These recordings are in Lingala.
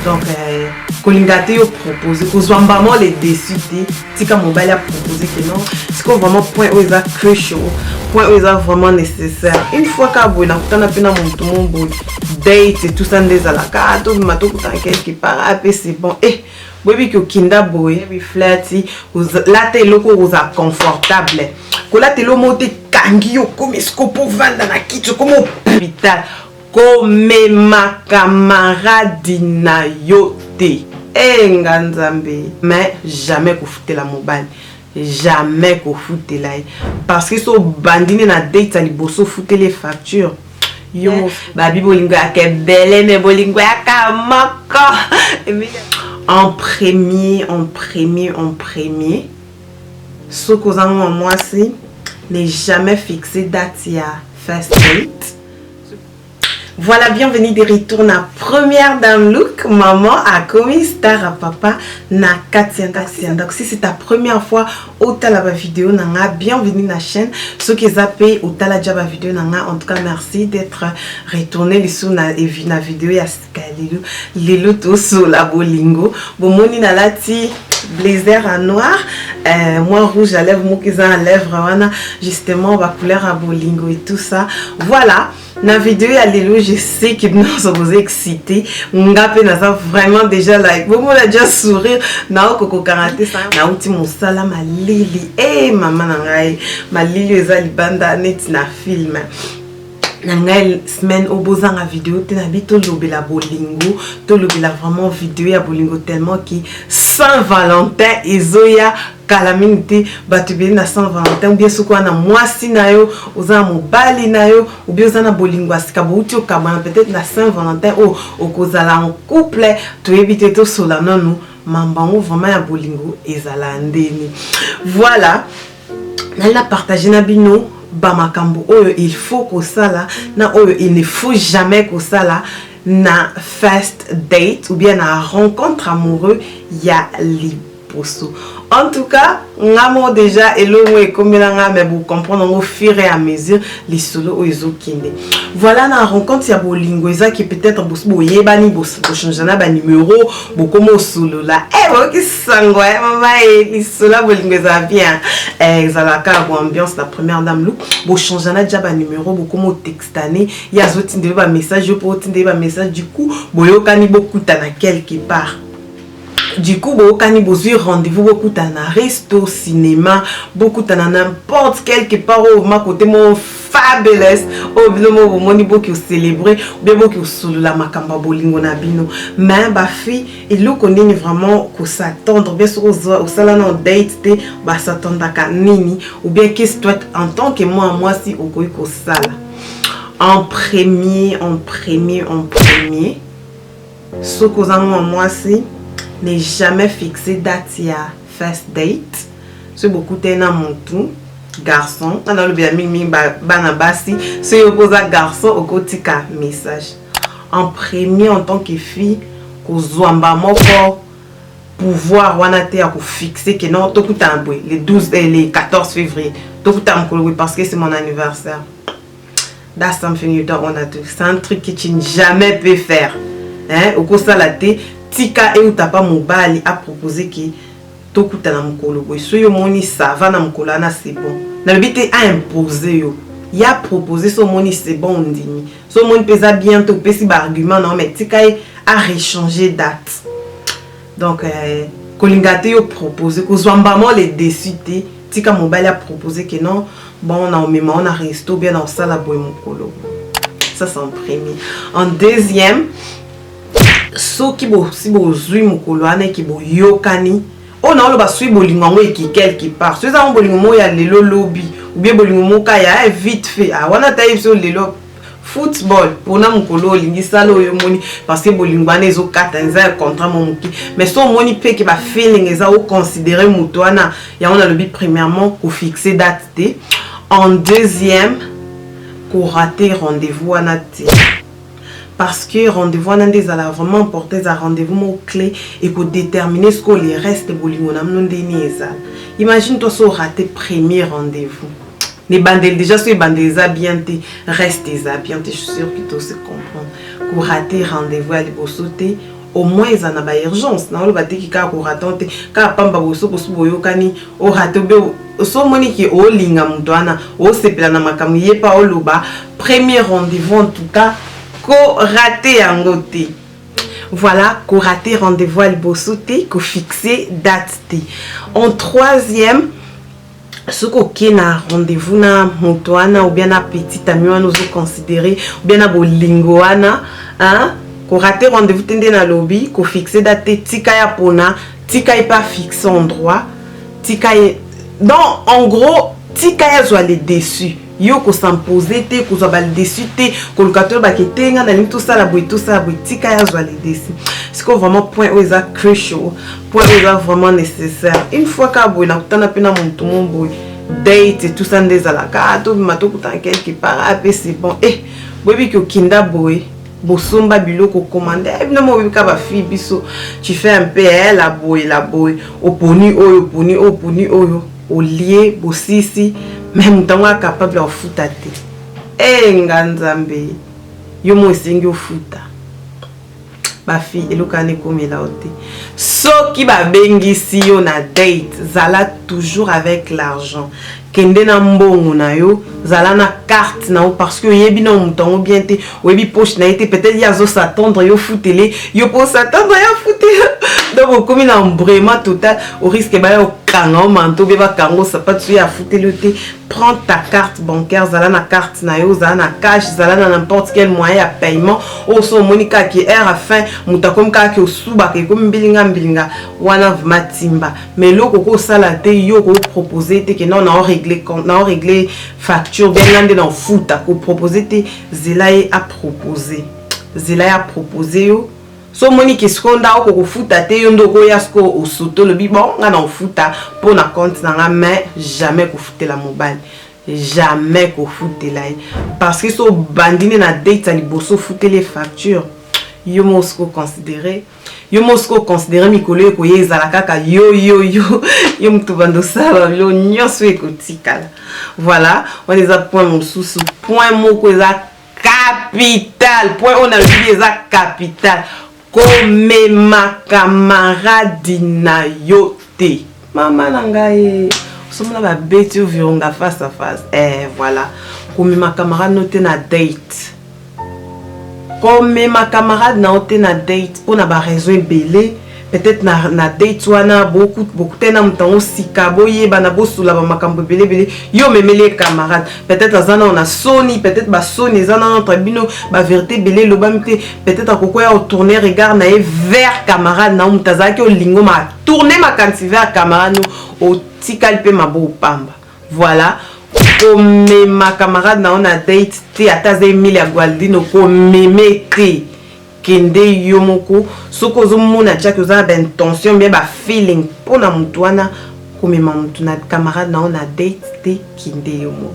Donc kolinga te yo propose, kozwa mbamo le dessus te. Tika mobali apropose ke non. Sikoyo vraiment, point oyo eza crucial, point oyo eza vraiment nécessaire. Une fois kaka boye nakutana mpe na motu mo boye, date et tout ça, nde ezalaka tobima, tokutana quelque part ape, c'est bon. Boyebi ke okinda boye, biflati, lata eloko oyo kozala confortable. Kolata eloko moko te ekangi yo, okomi siko mpo ovanda na kiti, okomi hôpital. Komema camarade na yo te, enga Nzambe. Mais jamais kofutela mobali, jamais kofutela ye, parce que so obandi nde na date ya liboso, ofuteli facture yo. Babi bolingo yaka ebele, me bolingo yaka moko. En premier, en premier, en premier, soki oza mwa mwasi, ne jamais fixer date ya first date. Voilà, bienvenue de retour na Première Dame Look, maman akomi star à papa na kati ya. Donc si c'est ta première fois otala ba vidéo na nga, bienvenue na chaîne. Soki eza pe otala déjà ba vidéo na nga, en tout cas merci d'être retourné lisusu na vidéo ya sika. Lelo, lelo tosola bolingo. Bomoni nalati blazer à noir, moi rouge à lèvres moko eza na lèvre wana, justement ba couleur à bolingo et tout ça. Voilà, na vidéo ya lelo, je sais que nyonso boza excité. Nga mpe naza vraiment déjà like, bomona déjà sourire naokokokanga te. Nauti mosala, malili e mama na ngai, malili eza libanda neti na film na ngai. Semaine oyo bozanga vidéo te, nabi tolobela bolingo, tolobela vraiment vidéo ya bolingo, tellement que Saint Valentin ezoya kala mingi te. Bato ebele na Saint Valentin, ou bien soki wana mwasi na yo, oza na mobali na yo, ou bien oza na bolingo ya sika, bouti okabwana, peut-être na Saint Valentin oyo okozala en couple, toyebi te. Tosola nanu mambango vraiment ya bolingo ezala ndeni. Voilà, nali na partage na bino bamakambo oyo il faut kosala na oyo il ne faut jamais kosala na first date ou bien na rencontre amoureux ya liboso. En tout cas, nga mo déjà elongo ekomela nga, mais bocomprendre yango fur et à mesure lisolo oyo ezokende. Voilà, na rencontre ya bolingo ezaki peut-être boyebani, bochange na banuméro, bokoma osolola, boyoki sango ya mama e lisolo ya bolingo ezala bien, ezalaka bo ambiance. La Première Dame Look, bochange na déjà banuméro, bokoma otextane, ye azotindeli bamessage, yo mpo otindeli bamessage. Du coup boyokani bokutana quelque part. Du coup boyokani, bozwi rendez-vous, bokutana na resto, cinéma, bokutana n'importe quelque part oyo ma côté mo fabulous oyo bino mo bomoni, boki océlébrer ou bien boki osolola makambo ya bolingo na bino. Mais bafille, eloko nini vraiment kos'attendre? Bien soki osala na date te, bas'attendaka nini? Ou bien qu'est-ce toi, en tant que mwa mwasi, okoki kosala? En premier, en premier, en premier, soki oza mwa mwasi, ne jamais fixer date ya first date. Soki bokutani na motu garçon, nga nalobela mingimingi bana basi, soki yo oza garçon, okotika message. En premier, en tant que fille, kozwamba moko pouvoir wana te ya kofixe ke non, tokutana boye le 12, le 14 février, tokutana mokolo boye parce que c'est mon anniversaire. That's something you don't wanna do. C'est un truc que tu ne jamais peux faire, hein. Okosala te. Tika euta pa mobali apropose ke tokutana mokolo boye. Soki omoni ça va na mokolo wana, c'est bon. Nalobi te aimpose yo, ya propose. So omoni c'est bon, ondimi. So omoni mpe eza bien te, opesi baargument na yo, mais tika ye arechange date. Donc kolinga te yo propose, kozwa mbamo le dessus te. Tika mobali apropose ke non, bon, na omema o na resto, bien na osala boye mokolo. Ça, c'est en premier. En deuxième, soki bosi bozwi mokolo wana, eke boyokani, oyo na oloba, soki bolingo yango eki quelque part, so eza ngo bolingo moko ya lelo lobi, ou bien bolingo moko ya vite fait, ah, wana ta yebi so lelo football mpona mokolo olingi sala oyo omoni, parce que bolingo wana ezokata, eza ya contrat mo moke. Mais so omoni mpe ke bafeeling eza, oconsidere moto wana. Yango nalobi, premièrement, kofixe date te. En deuxième, korater rendez-vous wana te, parce que rendez-vous wana nde ezala vraiment important. Eza rendez-vous moko clé, ekodétermine sikoyo le reste bolingo na bino ndeni ezala. Imagine toi so oraté premier rendez-vous ebandeli déjà, so ebandeli eza bien te, reste eza bien te. Je suis sûr que tose comprendre. Korater rendez-vous ya liboso te. Au moins eza na baurgence. Naoloba teki kaka korater te, kaka pamba boye. Soki osi boyokani, orater obe so omoni ke olinga moto wana, osepela na makambo ye mpa oloba, premier rendez-vous en tout cas korater yango te. Voilà, korater rendez-vous ya liboso te, kofixe date te. En troisième, soki okei na rendez-vous na moto wana ou bien na petit ami wana ozoconsidérer ou bien na bolingo wana, hein? Korater rendez-vous te nde nalobi, kofixe date te. Tika ya pona, tika ye mpe afixe endroit, tika ye. Donc en gros, tika ye azwa le dessus. Yo kos'impose te, kozwa badessus te, koluka toyebaka te nga nalingi tosala boye, tosala boye. Tika ye azwa le dessus. Sikoyo vraiment point oyo eza crucial, point oyo eza vraiment nécessaire. Une fois kaka boye nakutana mpe na motu mo boye, date et tout ça, nde ezalaka tobima, tokutana quelque part ape, c'est bon. Eh, boyebi ke okinda boye, bosomba biloko, commande bino mo, boyebi kaka bafille biso, tu fais un peu la boye, la boye, oponi oyo, oponi oyo, oponi oyo, olie, bosisi, mais moto yango acapable ya kofuta te. E nga Nzambe, yo mo esengi ofuta. Bafille, eloko wana ekomela yo te. Soki babengisi yo na date, zala toujours avec l'argent. Kende na mbongo na yo, zala na carte na yo, parce que oyebi na moto yango bien te, oyebi poche na ye te. Peut-être ye azos'attendre yo futele yo, mpo os'attendre yo futele, donc okomi na embrouillement total. Orisque baya okanga o manto be bakanga osapatu so ye afuteli yo te. Prends ta carte bancaire, zala na carte na yo, zala na cash, zala na n'importe quel moyen ya paiement oyo. So omoni kaka heure fin, moto akomi kaka osubaka, ekomi mbilinga mbilinga wana, vraiment timba. Mais eloko okosala te, yo okopropose te ke non, naorégler facture bien, nga nde na ofuta. Kopropose te, zela ye apropose, zela ye apropose yo. So omoni ke sikoyo nda oko kofuta te, yo nde okoya sikoyo osoto, olobi: "Bon, nga na ofuta mpo na compte na nga." Mais jamais kofutela mobali, jamais kofutela ye, parce que so obandi nde na date ya liboso ofuteli facture, yo mo sikoyo considéré, yo mo sikoyo considéré, mikolo ekoya ezala kaka yo, yo, yo, yo moto banda osala bilo nyonso ekotikala. Voilà, wana eza point mosusu. Point moko eza capital, point oyo nalobi eza capital: komema camarade na yo te. Mama na ngai, osomona babeti yo virunga face à face. Eh, voilà, komema camarade no te na date, komema camarade na yo te na date mpona baraison ebele. Peut-être na date wana bokutani na moto yango sika, boyebana, bosula bamakambo ebele ebele, yo omemeli ye camarade. Peut-être aza nano na soni, peut-être basoni eza nano entre bino, bavérité ebele elobami te. Peut-être akokoya otourne regard na ye vers camarade na yo. Moto azalaki olingo ma tourne makanisi vers camarade no, otikali mpe maboko pamba. Voilà, komema camarade na yo na date te. Ata aza Emile ya Gualdino, komeme te. Kende yo moko. Soki ozomona tiaki oza na baintention bien, bafeeling mpona motu wana, komema motu na camarade na yo na date te, kende yo moko.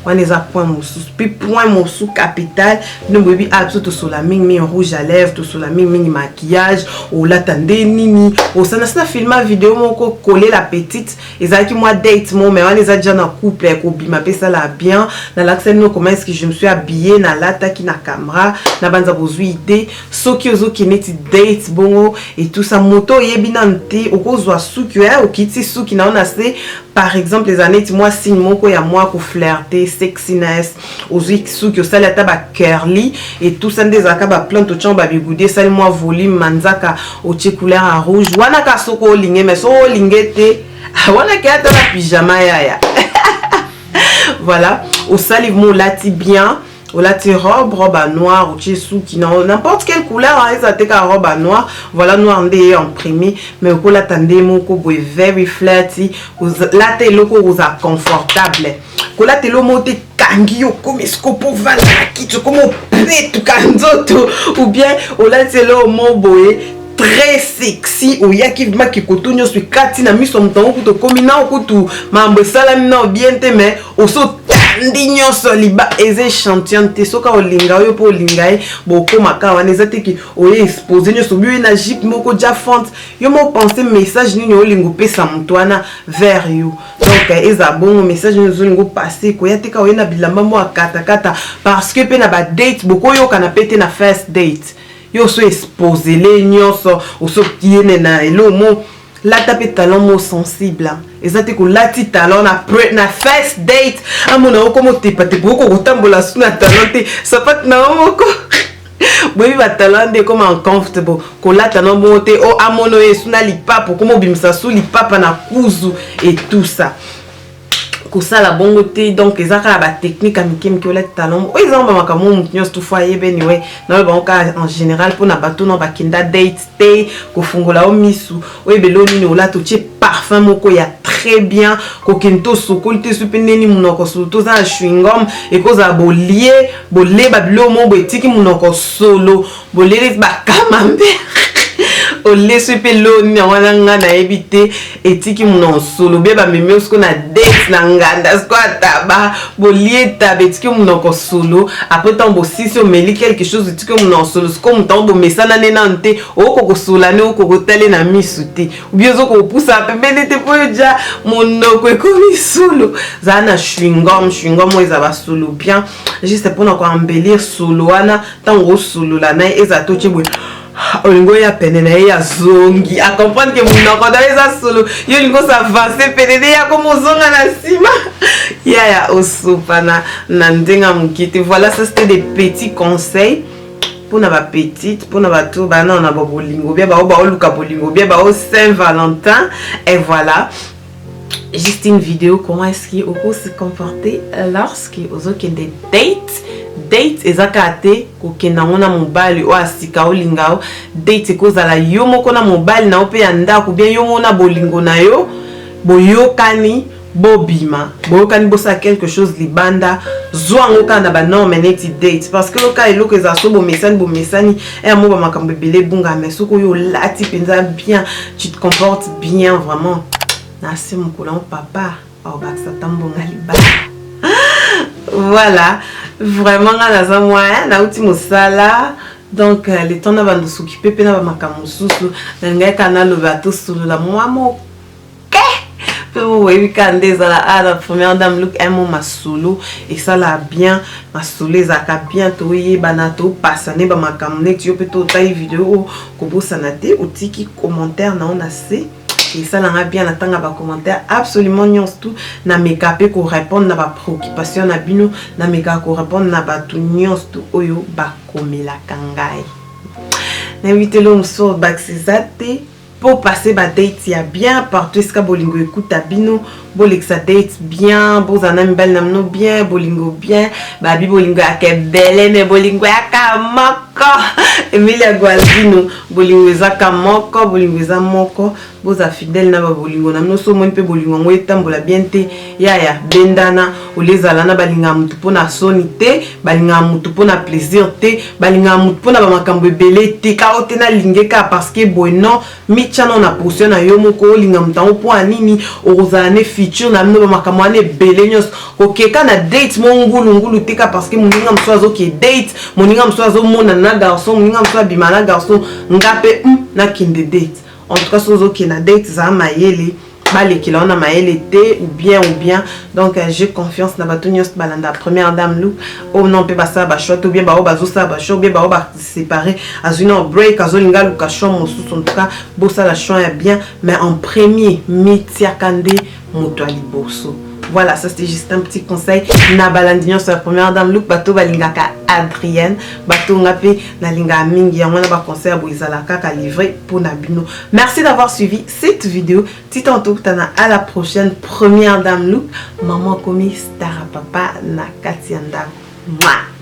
Wana eza point mosusu. Puis point mosusu capital, bino boyebi, a biso tosola mingimingi rouge à lèvre, tosola mingimingi maquillage. Olata nde nini? Osana sina filma video moko kolela petite, ezalaki mwa date mo, mais wana eza déjà na couple ya kobima mpe esala bien. Nalakisa bino comment est-ce que je me suis habillée, nalataki na caméra na banza, bozwi idée. Soki ozokende ti date bongo et tout ça, moto oyebi nanu te, okozwa suki oya, okiti suki na yo na se, par exemple, eza neti mwa signe moko ya mwa koflirter, sexiness. Ozwi suki, osali ata bacurly et tout ça, nde ezalaka baplante, otyango babigudi, esali mwa volume, manzaka, otie couleur ya rouge wana kaka soki olinge. Mais soki olinge te, wana ke ata na pyjama yaya. Voilà, osali mo, olati bien, olati robe, robe à noir, otie suki na n'importe quelle couleur, eza te kaka robe à noir. Voilà, noir nde ye imprimé, mais okolata nde moko boye very flirty. Lata eloko okozala confortable. Kolata eloko moko te kangi yo, okomi siko mpo ovanda na kiti, okomi opetuka nzoto, ou bien olati eloko moko boye très sexy, oyaki vraiment kikoto nyonso ekati na miso ya moto yango, kutu okomi nao, kutu makambo esalami nao bien te, mais oso otandi nyonso liba, eza échantillon te. Soki olinga oyo mpo olinga ye, bokomaka wana. Eza te ke oye expose nyonso, obi oye na jupe moko ja fente. Yo mo pense message nini olinga opesa moto wana vers yo. Donc eza bongo message nini ozolinga opase. Koya te ka oye na bilamba moko ya katakata, parce que mpe na badate bokoyokana mpe te. Na first date Yo oso exposele nyonso, oso kiyene na elo mo lata mpe talon mo sensible. Eza te kolati talon na, pre, na first date, amona okoma otepatepa, oko kotambola su na talon te, sapate na yo moko. Boyebi batalon nde ekoma uncomfortable kolata no bongo te. O amona oyo esu na lipapa, okoma obimisa su lipapa na kuzu et tout ça, kosala bongo te. Donc eza kaka batechnique ya mike mike. Olati talon oyo eza bamakambo motu nyonso tufo ayebeni we. Naloba bango kaka en général mpona bato no bakenda date te, kofungola yo misu, oyebela oyo nini olata. Otie parfum moko ya très bien, kokende to osokoli te, so mpe ndeni monoko solo, toza na chewing-gum, ekozala bolie boleba biloko moko boye, etiki monoko solo, boleli bacamembert, olesi mpe loni yango wana. Nga nayebi te, etiki monoko solo bia, bamemi yo siko na date na nganda, siko ataba bolie taba, etiki monoko solo. Après, ntango bosisi, omeli quelque chose, etiki monoko solo. Siko moto yango bomesana nde nanu te, okoka kosola ne, okoka kotale na misu te, obie ozoka kopusa pembeni te, mpo oyo dia monoko ekomi solo. Zala na chewing-gum, chewing-gum oyo eza basolo bien, juste mpona koembellir solo wana. Ntango osolola na ye, ezala totie boye, olingi oya pene na ye, azongi, acomprendre ke monoko na ye eza solo. Yo olingi osavance pene nde ya komozonga na nsima, yaya osopana na ndenge ya moke te. Voilà, ça c'était des petits conseils mpona bapetite, mpona bato bana na babolingo bia, bao baoluka bolingo bia, bao Saint Valentin. Et voilà, juste une vidéo comment est-ce que oko se comporter lorsque ozokende date. Date eza kaka te kokende yango na mobali oyo asika olinga yo. Date ekozala yo moko na mobali na yo mpe ya ndako, bien yo moko na bolingo na yo, boyokani bobima, boyokani bosala quelque chose libanda. Zwa yango kaka na banorme neti date, parce que oka eloko ezala so bomesani, bomesani eya mo bamakambo ebele ebunga. Mais soki oyo olati mpenza bien, tu te comportes bien vraiment, na se mokolo yango papa aobakisa ta mbonga libala. Voilà, vraiment nga naza mwa nauti mosala, donc le temps na bando s'occuper mpe na bamakambo mosusu, nalingai kaka naloba, tosolola mwa moke mpe boyebi kaka nde ezala a la Première Dame Look mo masolo esala bien. Masolo ezalaka bien, toyebana, topasane bamakambo neti yo mpe totali video oyo. Kobosana te, otiki commentaire na yo na se, esalanga bien. Natanga bacommentaire absolument nyonso tu, nameka mpe korépondre na bapréoccupation na bino, namekaka korépondre na bato nyonso tu oyo bakomelaka ngai. Nayebi te, lo mosusu bakisi eza te mpo passer badate ya bien partout esika bolingo ekuta bino. Bolekisa date bien, bozala na mibali na bino bien, bolingo bien. Babi bolingo yaka ebele, me bolingo yaka moko. Emilia Gualdino, bolingo ezaka moko, bolingo eza moko. Boza fidèle na babolingo na bino. So omoni mpe bolingo yango etambola bien te, yaya, bendana. Olie ezala na balingaka motu mpona soni te, balingaka motu mpona plaisir te, balingaka motu mpona bamakambo ebele te. Kaka te nalinge kaka parce que boye, non. Mitya nao na position na yo moko, olinga moto yango mpo ya nini, okozala ne future na bino, bamakambo wana ebele nyonso. Kokeka na date mo ngulungulu te ka parce que moninga mosusu azoke date, moninga mosusu azomonana na garçon, moninga mosusu abima na garçon, nga mpe nakende date. En tout cas, so ozokende na date, zala mayele, balekela wana mayele te, ou bien ou bien. Donc j'ai confiance na bato nyonso balanda Première Dame Look oyo non mpe basala bachoix te, ou bien bao bazosala bachoix, ou bien bao baséparé, azwi na break, azolinga aluka choix mosusu. En tout cas, bosala choix ya bien, mais en premier mitiaka nde moto ya liboso. Voilà, ça c'était juste un petit conseil na balandi nyonso ya Première Dame Look, bato balingaka Adrienne, bato nga mpe nalingaka mingi. Yango wana baconseil ya boye ezala kaka livré mpona bino. Merci d'avoir suivi cette vidéo ti tokutana à la prochaine. Première Dame Look, maman akomi star ya papa na kati ya ndako. Mwah!